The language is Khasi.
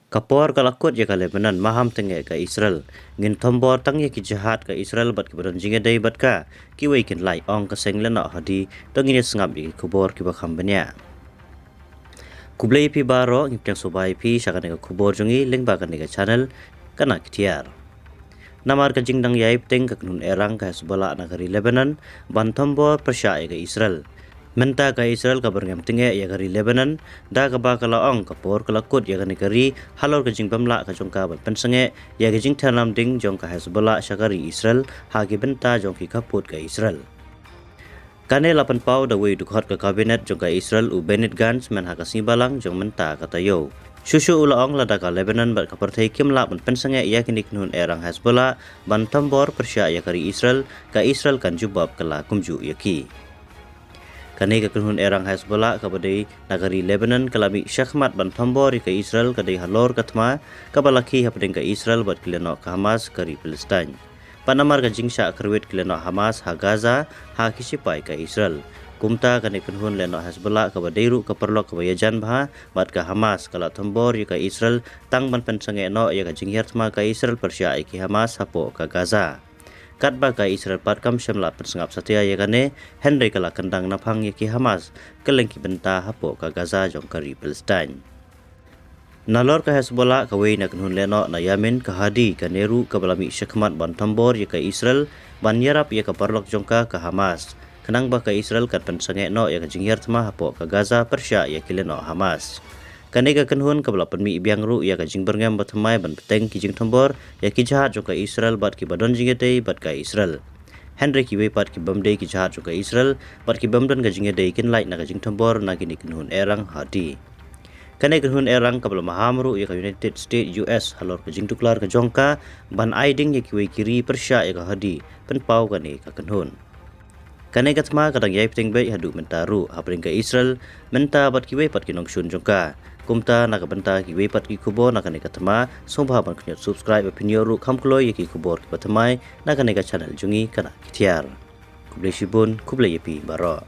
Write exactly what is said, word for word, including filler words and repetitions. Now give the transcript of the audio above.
Ka por ka la kut ïa ka Lebanon, maham teng ïa ka Israel. Ngin thombor tang ïa ki jihad ka Israel bad kiba don jingïadei bad ka, kiwei kin lait, ong ka seng lehnoh Houthi. To ngin ïa sngap ïa ki khubor kiba kham bniah. Khublei ïa phi baroh, ngi pdiang sngewbha ïa phi sha kane ka khubor jong ngi lyngba kane ka channel Khynnah Kthiar. Namar ka jingdang ïai bteng ka kynhun erang ka Hezbollah na ka ri Lebanon ban thombor pyrshah ïa ka Israel. Mynta ka Israel ka byrngem tyngeh ïa ka ri Lebanon, da kaba ka la ong ka por ka la kut ïa kane ka ri halor ka jingbymlah ka jong ka ban pynsangeh ïa ka jingther namding jong ka Hezbollah sha ka ri Israel ha ki bynta jong ki khappud ka Israel. Kane la pynpaw da uwei u dkhot ka kabinet jong ka Israel, u Benny Gantz, mynha ka sngi Balang jong mynta ka taïew. Shuh shuh u la ong, lada ka Lebanon bad ka pyrthei kim lah ban pynsangeh ïa kine ki kynhun erang Hezbollah ban thombor pyrshah ïa ka ri Israel, ka Israel kan jubab ka la kumjuh ïa ki. Kane ka kynhun erang Hezbollah kaba dei na ka ri Lebanon ka la mih shakhmat ban thombor ïa ka Israel ka dei halor ka thma kaba la khie hapdeng ka Israel bad ki lehnoh ka Hamas ka ri Palestine. Bad namar ka jingshah kyrwit ki lehnoh Hamas ha Gaza ha ki shipai ka Israel. Kumta kane ka kynhun lehnoh Hezbollah kaba dei ruh ka paralok kaba ïajan bha bad ka Hamas ka la thombor ïa ka Israel tang ban pynsangeh noh ïa ka jinghiar thma ka Israel pyrshah ïa ki Hamas hapoh ka Gaza. Katba ka Israel pat kam shym la pynsngap satia ïa kane, hynrei ka la kyndang naphang ïa ki Hamas kylleng ki bynta hapoh ka Gaza jong ka ri Palestine. Nalor ka Hezbollah, kawei na kynhun lehnoh na Yamin, ka Hadi, kane ruh kaba la mih shakhmat ban thombor ïa ka Israel ban ïarap ïa ka paralok jong ka, ka Hamas, khnang ba ka Israel kan pynsangeh noh ïa ka jinghiar thma hapoh ka Gaza pyrshah ïa ki lehnoh Hamas. Kane ka kynhun kaba la pynmih biang ruh ïa ka jingbyrngem bathymmai ban bteng ki jingthombor ïa ki jihad jong ka Israel bad kiba don jingïadei bad ka Israel. Hynrei kiwei pat ki bym dei ki jihad jong ka Israel bad ki bym don ka jingïadei kin lait na ka jingthombor na kine ki kynhun erang Hadi. Kane ka kynhun erang kaba la maham ruh ïa ka United States, U S, halor ka jingtuklar ka jong ka ban ai ding ïa kiwei ki ri pyrshah ïa ka Hadi, pynpaw kane ka kynhun. Kane ka thma ka dang ïai bteng beit haduh mynta ruh hapdeng ka Israel mynta bad kiwei pat ki nongshun jong ka. Kumta na ka bynta kiwei pat ki khubor na kane ka thma, sngewbha ban khñiot subscribe ba phin ïoh ruh kham kloi ïa ki khubor kiba thymmai na kane ka channel jong ngi Khynnah Kthiar. Khublei shibun, khublei ïa phi baroh.